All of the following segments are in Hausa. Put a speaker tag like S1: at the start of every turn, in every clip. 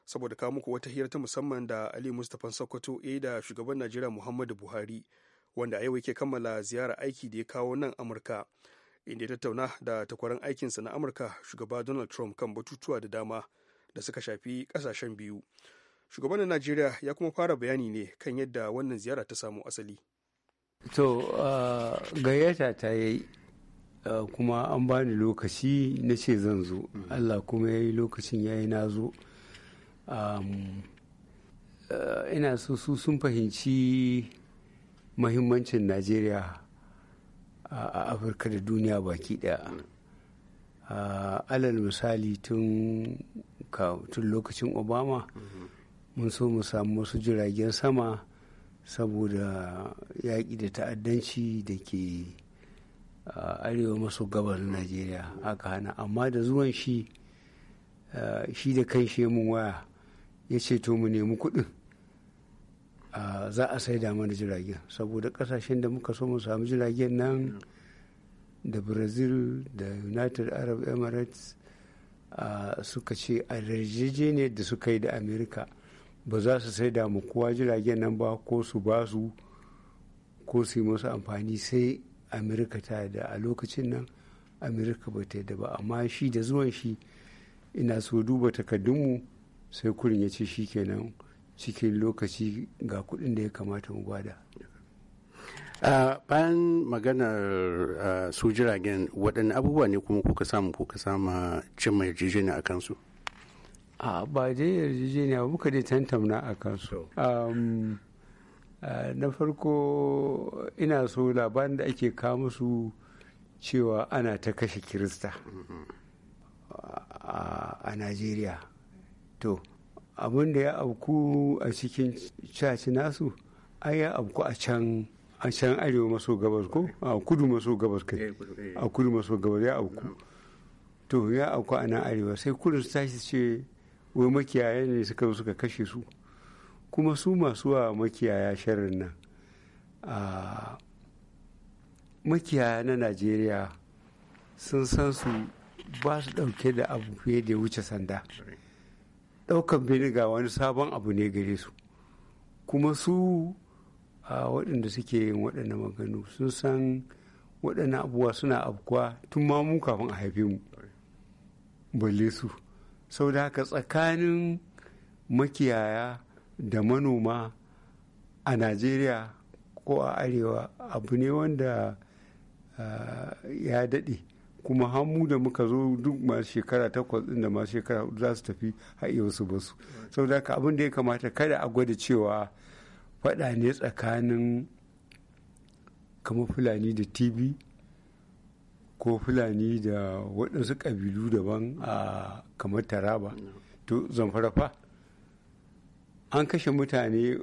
S1: Saboda kawo muku wata hira ta musamman da Ali Mustapha Sokoto ya yi da shugaban Najeriya Muhammadu Buhari, wanda a yau yake kammala ziyara aiki da ya kawo nan Amurka, inda ya tattauna da takwaran aikinsa na Amurka, shugaba Donald Trump, kan batutuwa da dama da suka shafi kasashen biyu. Shugaban na Najeriya ya kuma fara bayani ne kan yadda wannan ziyara ta samu asali.
S2: To, gayyata ta yi, kuma an bani lokaci, na ce zan zo. Allah kuma ya yi lokacin ya yi, na zo. Ina so su sun fahimci mahimmancin Najeriya a Afirka da duniya baki daya. Alal misali, tun lokacin Obama mun so mu samu wasu jiragen sama saboda yaƙi da ta'addanci da ke arewa maso gabas na Najeriya, aka hana. Amma da zuwan shi, shi da kan shi mun waya, ya ce to mu nemi kuɗin, za a saida mana jiragen, saboda ƙasashen da muka so mu samu jiragen nan, da Brazil da United Arab Emirates, suka ce a yarjejeniyar da suka yi da America ba za su saida mu kowa jiragen nan ba, ko su ba su, ko su yi musu amfani, sai Amerika ta da. A lokacin nan Amerika ba ta yadda ba, amma shi da zuwan shi, ina so duba takardunmu, sai kurin ya ce shi kenan, cikin lokaci ga kuɗin da ya kamata mu bada.
S3: Bayan maganar su jiragen, waɗanne abubuwa ne kuma kuka samu kuka sama cimma yarjejeniya a kansu?
S2: A ba dai yarjejeniya ba, muka dai tantamna a kansu. Na farko, ina so labarin da ake kawo musu cewa ana ta kashe Kirista a Najeriya, to abin da ya auku a cikin caci nasu ai ya auku a can arewa maso gabas, ko a kudu maso gabas kai, a kudu maso gabas ya auku. To ya auku a nan arewa, sai kudu su tashi ce wai makiyaya ne suka zo suka kashe su. Kuma su masu wa makiyaya sharrin nan, a makiyaya na Najeriya sun san su ba su dauke da abu fiye da wuce sanda. Daukan bindiga wani sabon abu ne gare su. Kuma su a waɗanda suke yin waɗannan maganu sun san waɗannan abubuwa suna afkuwa tun ma mu kafin a haife mu, balle su. Sau da haka tsakanin makiyaya da manoma a Najeriya ko a arewa abu ne wanda ya daɗe. Kuma hamu da muka zo, duk masu shekara 8 ɗin da masu shekara 4 za su tafi har wasu basu. Sau da haka abin da ya kamata, kada a gwada cewa faɗa ne tsakanin kamar Fulani da Tibi ko Fulani da waɗansu ƙabilu daban a kamar Taraba. To Zamfara fa, an kashe mutane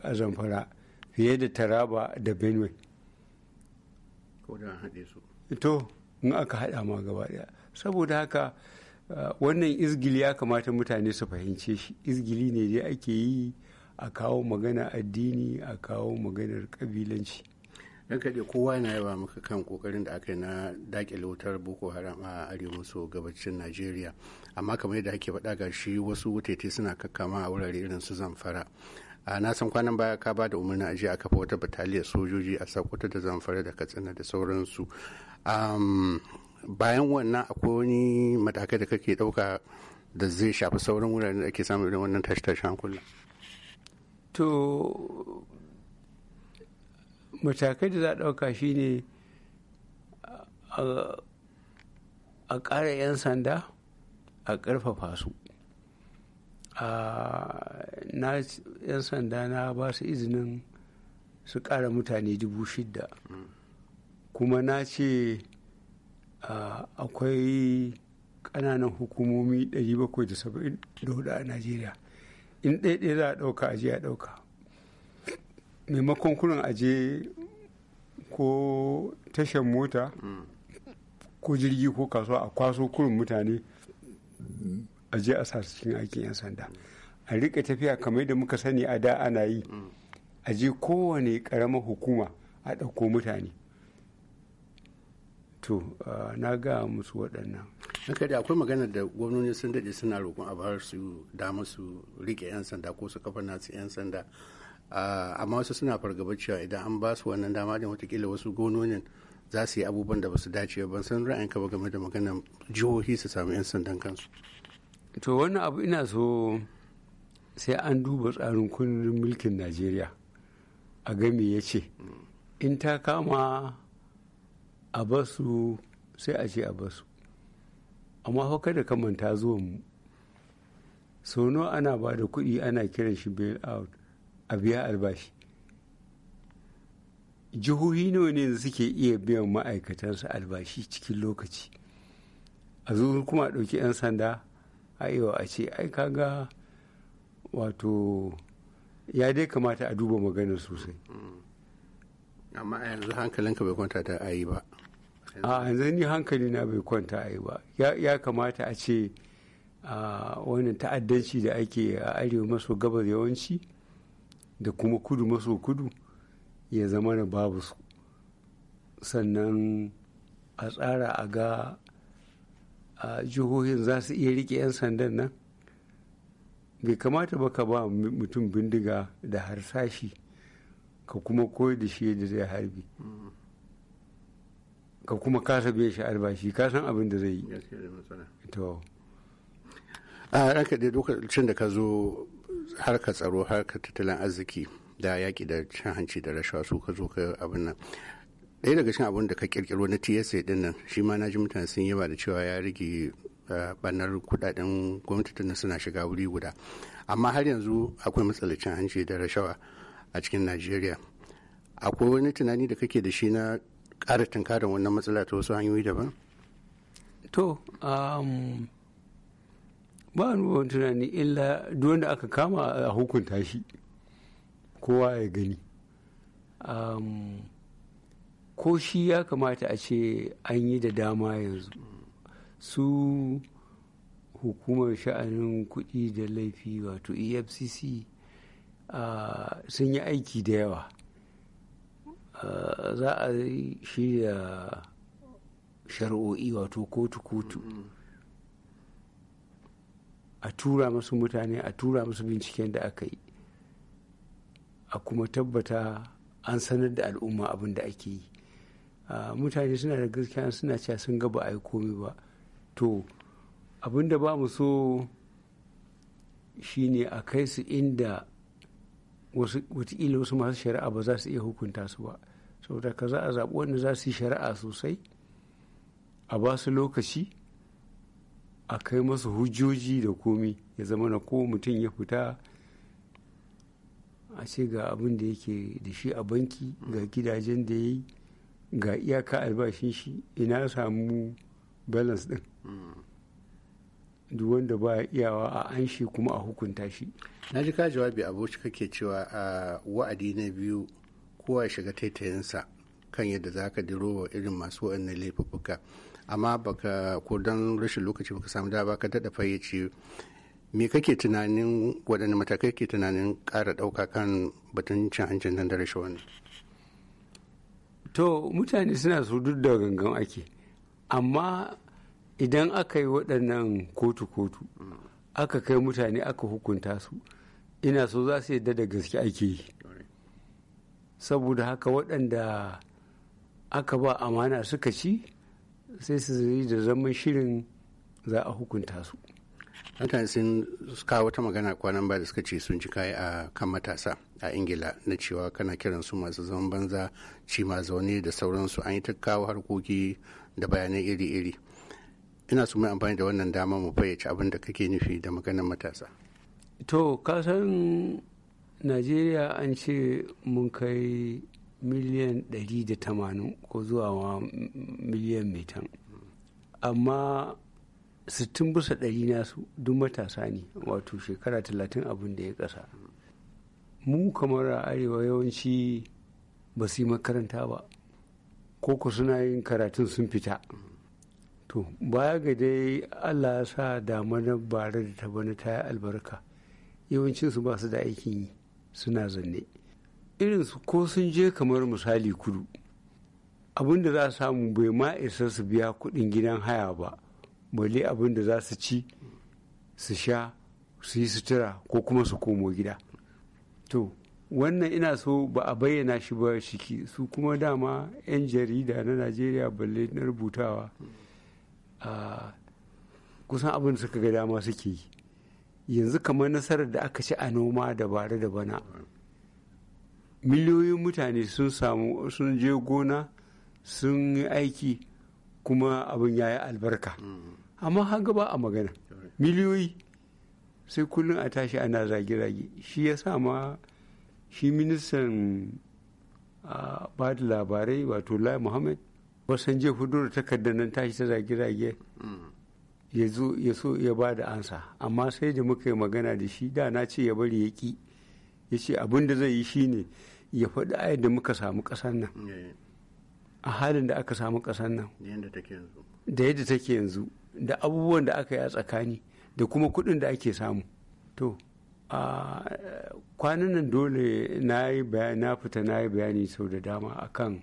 S2: a Zamfara fiye da Taraba da Benue. To in aka haɗa ma gaba ɗaya. Saboda haka wannan izgili ya kamata mutane su fahimce shi, izgili ne dai ake yi a kawo magana addini, a kawo maganar kabilanci.
S3: Dan kaɗe kowa yana yaba maka kan kokarin da aka yi na dakile wutar Boko Haram a arewa maso gabacin Najeriya, amma kamar yadda ake faɗa, ga shi wasu wutete suna kakkama a wurare irin su Zamfara. Na san kwanan baya ka ba da umarnin ajiye a kafa wata bataliyar sojoji a Sokoto da Zamfara da Katsina da sauransu. Bayan wannan, akwai wani matakai da kake ɗauka da zai shafi sauran wuraren da ake samun irin wannan tashi-tashi hankula?
S2: To matakai da za a ɗauka shine a ƙara 'yan sanda, a ƙarfafa su. Na 'yan sanda na ba su izinin su ƙara mutane 6,000. Kuma na ce akwai ƙananan hukumomi 774 a Najeriya, in ɗaya za a ɗauka aje a ɗauka, maimakon kurin aje ko tashar mota ko jirgi ko kasuwa a kwaso kurin mutane aje a sa su cikin aikin 'yan sanda. A rika tafiya kamar da muka sani a da ana yi, a je kowane karamar hukuma a ɗauko mutane. To na ga musu waɗannan.
S3: Haka da akwai magana da gwamnoni sun daɗe suna roƙon a bar su dama su rike 'yan sanda ko su kafa nasu 'yan sanda, amma wasu suna fargaba cewa idan an ba su wannan dama din, watakila wasu gwamnonin za su yi abubuwan da ba su dace ba. Ban san ra'ayinka ba game da maganar jihohi su samu 'yan sandan kansu.
S2: To, wannan abu ina so sai an duba tsarin kundin mulkin Najeriya a game ya ce in ta kama a basu, sai a ce a basu. Amma fa kada ka manta, zuwan mu sau nawa ana ba da kuɗi ana kiran shi bail out a biya albashi? Jihohi nawa ne suke iya biyan ma'aikatansu albashi cikin lokaci? A zo kuma a ɗauki 'yan sanda a iya a ce ai kaga, wato ya dai kamata a duba maganar sosai.
S3: Amma a yanzu hankalinka bai kwanta da ayi ba?
S2: A yanzu ni hankali na bai kwanta a yi ba. Ya kamata a ce a wannan ta'addanci da ake a arewa maso gabas yawanci da kuma kudu maso kudu ya zama da babu su. Sannan a tsara a ga a jihohin za su iya rike 'yan sandan nan. Bai kamata ba ka ba mutum bindiga da harsashi, ka kuma koyar da shi yadda zai harbi, ka kuma kasa biyan shi albashi. Ka san abin da zai yi. To.
S3: A ranka dai, lokacin da ka zo, harkar tsaro, harkar tattalin arziki da yaƙi da cin hanci da rashawa su ka zo ka abin nan. Ɗaya daga cikin abin da ka kirkiro na TSA din nan, shi ma na ji mutane sun yaba da cewa ya rage bannar kudaden gwamnati tunda suna shiga wuri guda. Amma har yanzu akwai matsalar cin hanci da rashawa a cikin Najeriya. Akwai wani tunani da kake da shi na ƙara tunkarar wannan matsala ta wasu hanyoyi daban?
S2: To, ba wani tunani illa duk wanda aka kama a hukunta shi, kowa ya gani. Ko shi ya kamata a ce an yi da dama yanzu. Su hukumar sha'anin kuɗi da laifi, wato EFCC, sun yi aiki da yawa. Za a shirya shari'o'i, wato kotu-kotu, a tura masu mutane, a tura masu binciken da aka yi, a kuma tabbata an sanar da al'umma abin da ake yi. Mutane suna da gaskiya, suna cewa sun ga ba a yi komai ba. To, abin da ba mu so shine a kai su inda watakila wasu masu shari'a ba za su iya hukunta su ba. Saboda ka za a zaɓi wanda za su yi shari'a sosai, a ba su lokaci, a kai masu hujjoji da komi, ya zama na ko mutum ya fita a ce ga abin da yake da shi a banki, ga gidajen da ya yi, ga iyaka albashin shi, ina samu balance din. Duk wanda ba iyawa a an shi kuma a hukunta shi.
S3: Na ji ka jawabi a Bauchi, kake cewa a wa'adi na biyu kowa ya shiga taitayinsa kan yadda za ka diro wa irin masu waɗannan laifuffuka, amma baka ko don rashin lokaci baka samu dama ka daɗa fayyace me kake tunanin, waɗanne matakai ke tunanin ƙara ɗauka kan batun cin hancin nan da rashawa ne.
S2: To, mutane suna so duk da gangan ake, amma idan aka yi waɗannan kotu-kotu, aka kai mutane aka hukunta su, ina so za su yadda da gaske ake yi. Saboda haka waɗanda aka ba amana suka ci, sai su yi da zaman shirin za a hukunta su.
S3: Mutane sun kawo wata magana kwanan ba da suka ce sun ci kayi a kan matasa a Ingila, na cewa kana kiran su masu zaman banza, ci ma zaune da sauransu. An yi ta kawo harkoki da bayanai iri-iri. Ina so mai amfani da wannan dama mu fayyace abin da kake nufi da maganar matasa.
S2: To, kasan Najeriya an ce mun kai miliyan 180 ko zuwa miliyan metan, amma 60% nasu duk matasa ne, wato shekara 30 abin da ya kasa. Mu kamar a arewa, yawanci ba su yi makaranta ba, ko ku suna yin karatun sun fita. To, baya ga dai Allah ya sa damanar bara da ta bana ta yi albarka, yawancinsu ba su da aikin yi, suna zanne. Irinsu ko sun je kamar misali kudu, abin da za a samu bai ma isa su biya kuɗin gidan haya ba. Balle abin da za su ci, su sha, su yi sutura ko kuma su komo gida. To wannan ina so ba a bayyana shi ba shiki su kuma dama 'yan jarida na Najeriya, balle na rubutawa, a kusan abin da suka ga dama suke yi. Yanzu kamar nasarar da aka ci a noma da bare da bana, miliyoyin mutane sun samu sun je gona sun yi aiki, kuma abin ya yi albarka. Amma haka ba a magana miliyoyi, sai kullum a tashi ana zage-zage. Shi ya sa ma shi ministan ba da labarai, wato Lai Muhammad, wasan je hudu da takardar nan tashi ta zage-zage, ya zo ya so ya ba da ansa. Amma sai da muka yi magana da shi, da na ce ya bari, ya ki. Ya ce abin da zai yi shine ya faɗi ayar da muka samu ƙasar nan, a halin da aka samu ƙasar nan, da yadda take yanzu, da abubuwan da aka yi a tsakani, da kuma kuɗin da ake samu. To a kwanan nan dole na yi bayani, na fita na yi bayani sau da dama akan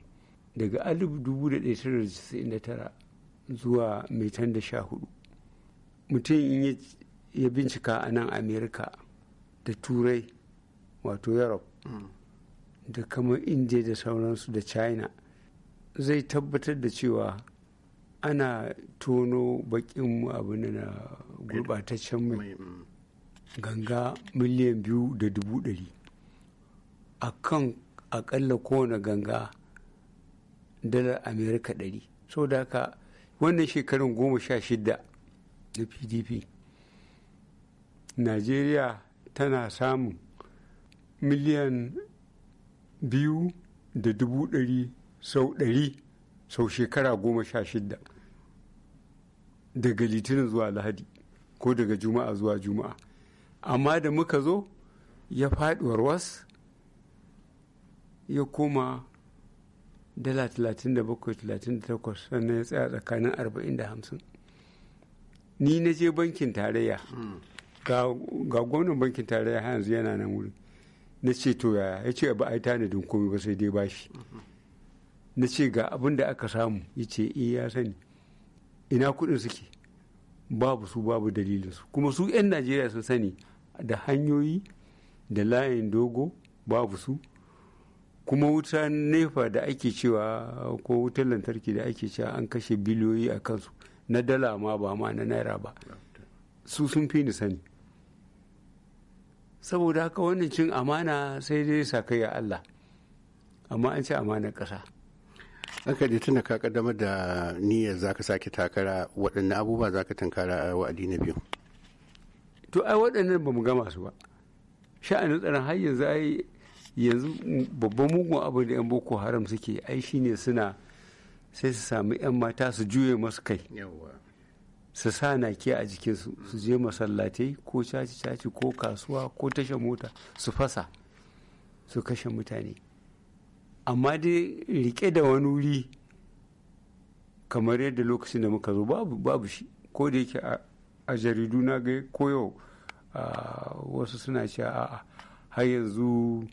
S2: daga 1999 zuwa 114, mutum in ya bincika a nan Amerika da Turai, wato Europe, da kamar India da sauransu da China, zai tabbatar da cewa ana tono bakin abu na gurbataccen mai ganga 2,200,000, a kan akalla kowane ganga dalar Amerika 100. Saboda haka wannan shekarun 16 na PDP, Najeriya tana samun 2,200,000 sau 100 sau shekara 16, daga Litinin zuwa Lahadi ko daga Juma'a zuwa Juma'a. Amma da muka zo ya faɗi warwas, ya koma dala 37, 38, sannan ya tsaya tsakanin 40 da 50. Ni na je bankin tarayya, ga gwamnan bankin tarayya har yanzu yana nan wurin, na ce to yaya? Ya ce ba a yi tanadin komai ba sai dai bashi. Na ce ga abin da aka samu. Ya ce eh, ya sani. Ina kuɗin suke? Babu su, babu dalilinsu. Kuma su 'yan Najeriya sun sani da hanyoyi da layin dogo babu su. Kuma wuta NEPA da ake cewa, ko wutar lantarki da ake cewa an kashe biliyoyi a kansu na dala ma, ba ma na naira ba, su sun fi ni sani. Saboda haka wannan cin amana sai dai sakayya Allah, amma an ci amanar ƙasa.
S3: Aka je tuna ka kaddamar da niyyar zaka sake takara, waɗanne abubuwa zaka tunkara a wa'adi na biyu?
S2: To ai waɗannan ba mu gama su ba. Sha'anin tsaron har yanzu, ai yanzu babban mugun abu da 'yan Boko Haram suke ai shine suna sai su sami 'yan mata su juye masu kai, su sa nake a jikinsu, su je masallatai ko caci-caci ko kasuwa ko tashar mota, su fasa su kashe mutane. Amma dai rike da wani wuri kamar yadda lokacin da muka zo babu shi. Ko da yake a jaridu na ga koyo wasu suna cewa a'a, har yanzu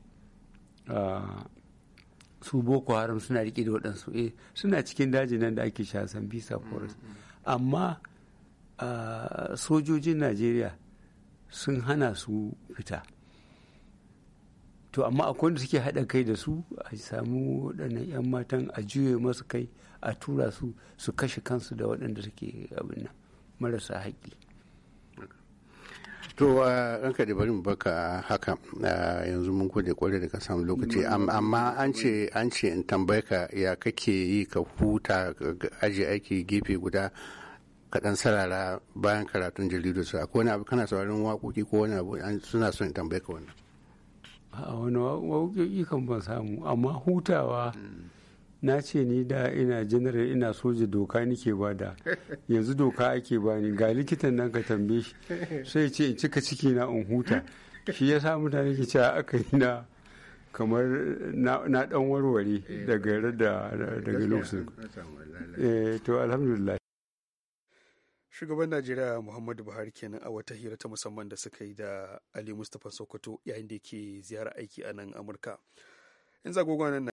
S2: su Boko Haram suna rike da waɗansu, suna cikin dajin nan da ake sha Sambisa Forest, amma sojojin Najeriya sun hana su fita. To amma akwai wanda suke haɗa kai da su, a samu waɗannan 'yan matan a juye masu kai, a tura su su kashe kansu da waɗanda suke abin nan marasa haƙƙi.
S3: To ranka da bari mu baka haka yanzu. Mun gode kwarai da ka samu lokaci, amma an ce in tambaye ka, ya kake yi ka huta, aje aiki gefe guda, kaɗan sarara bayan karatun jaridu? Su akwai wani abu, kana sauraron waƙoƙi ko wani abu? Suna son in tambaye ka wannan.
S2: A wani waƙoƙi kan ban samu, amma hutawa na ce ni da ina janar, ina soja, doka nike bada, yanzu doka ake bani. Ga likitan nan ka tambaye shi, sai ce in cika ciki na in huta. Shi ya sa mutane ke cewa aka yi na kamar na dan warware daga daga lokacin. To alhamdulillah.
S1: Shugaban Najeriya Muhammadu Buhari kenan a wata hira ta musamman da suka yi da Ali Mustapha Sokoto yayin da yake ziyara aiki a nan Amurka. In zagogon nan